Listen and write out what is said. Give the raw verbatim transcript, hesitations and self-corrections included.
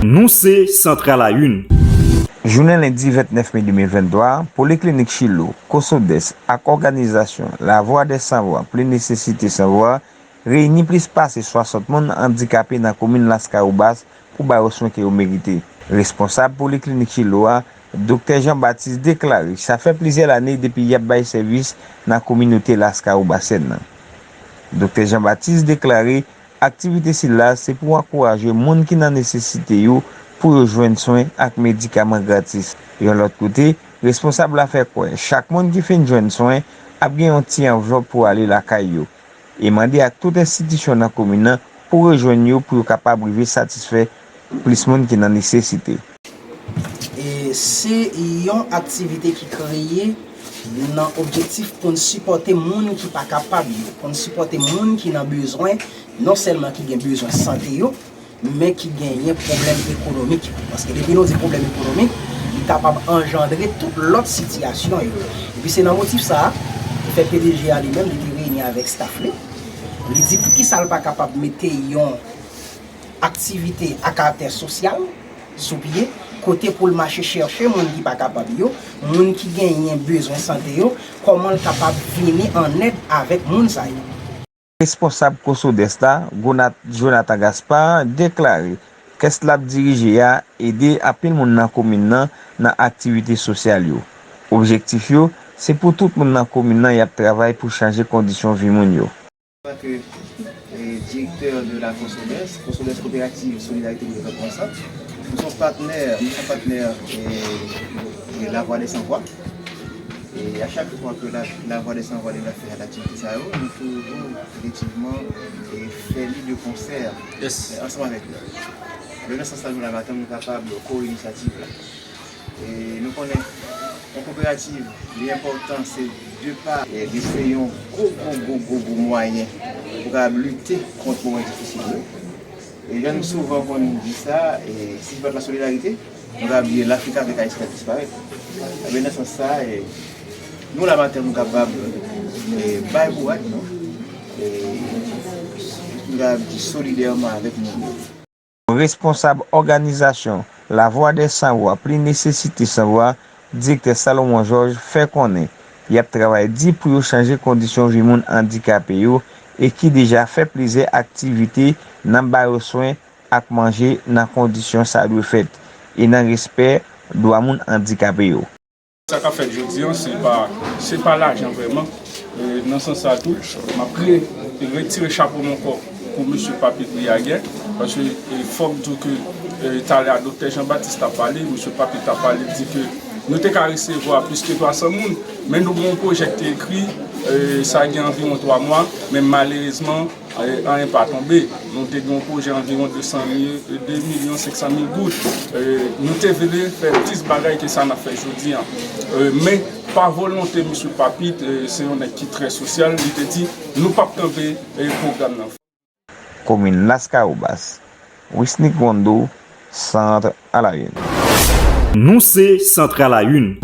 Nou se Centre à la Une. Jounen lendi vennèf me de mil venntwa a, Poliklinik Chilo, COSODES ak òganizasyon La Voix des Sans Voix, Plus Nécessité Sans Voix, reyini plis pase swasant moun andikape nan komin Laskawobas pou ba yo swen ke yo merite. Responsab Poliklinik Chilo a, Doktè Jean Baptiste, deklare sa fè plizyè lane depi y ap bay sèvis nan kominote Laskawobasyen nan. Doktè Jean Baptiste deklare aktivite sila se pou ankouraje moun ki nan nesesite yo pou yo jwenn swen ak medikaman gratis. Yon lòt kote, responsab la fè kwè chak moun ki fin jwenn swen ap gen yon ti anvlòp pou ale lakay yo e mande ak tout enstitisyon nan komin nan pou rejwenn yo pou yo kapab rive satisfè plis moun ki nan nesesite. E se yon aktivite ki kreye nan objektif pou n sipòte moun ki pa kapab yo, pou n sipòte moun ki nan bezwen, non sèlman ki gen bezwen sante yo, men ki genyen pwoblèm ekonomik. Paske depi nou di pwoblèm ekonomik, li kapab anjandre tout lòt sitiyasyon yo. Epi se nan motif sa a ki fè P D G a li menm li te reyini avèk staff li. Li di poukisa l pa kapab mete yon aktivite a karaktè sosyal sou pye, kote pou l mache chèche moun ki pa kapab yo, moun ki genyen bezwen sante yo, kòman l kapab vini an èd avèk moun sa yo. Responsab COSODES la, Gonat- Jonathan Gaspard, deklare kès l ap dirije a ede anpil moun nan komin nan nan aktivite sosyal yo. Objektif yo se pou tout moun nan komin nan y ap travay pou chanje kondisyon vi moun yo. Antanke eh, direktè de la COSODES, COSODES Kooperative Solidarité Développement Centre. Nou se yon patnè, nou se yon patnè eh, eh, La Voix des Sans Voix. E a chak fwa ke la, La Voix des Sans Voix li ap fè aktivite sa yo, nou toujou efektivman eh, fè li de konsè eh, ansanm avèk li. Alò nan sans sa nou la maten nou kapab ko-inisyativ la. E nou konnen yon koperativ li enpòtan se de pa eh, li se yon gwo gwo gwo gwo gwo mwayen pou kapab lite kont moman difisil yo. E jan nou souvan konn di sa, eh, si se pa t la solidarite, nou ta bliye Lafrik avèk Ayiti ta disparèt. Ebyen nan sans sa, eh, nou la maten nou kapab eh, bay kouraj nou, eh, nou ta di solidèman avèk moun yo. Responsab òganizasyon La Voix des Sans Voix, Plus Nécessité Sans Voix, Direktè Salomon Georges, fè konnen y ap travay di pou yo chanje kondisyon vi moun andikape yo e ki deja fè plizyè aktivite nan ba yo swen ak manje nan kondisyon sa dwe fèt e nan respè dwa moun andikape yo. Sa k ap fèt jodi a, se pa, se pa lajan vrèman. E, nan sans sa tou, m ap re, retire chapo m ankò pou mesye Papit Briagè, paske e, fòk di w ke e, talè a Doktè Jean Baptiste t ap pale, mesye Papit t ap pale, di ke nou te ka resevwa plis ke twa san moun, men nou gen yon pwojè ki te ekri, e, sa gen anviwon twa mwa, men malerezman, e, anyen pa tonbe. Nou te gen yon pwojè anviwon de san mil, de milyon senk san mil goud. E, nou te vle fè plis bagay ke sa n ap fè jodi a. E, men, pa volonte mesye Papit, e, se yon nèg ki trè sosyal, li te di, nou p ap kanpe e, pwogram nan. Komin Laskawobas, Wisnick Rondeau, Centre à la Une. Nou se Centre à la Une.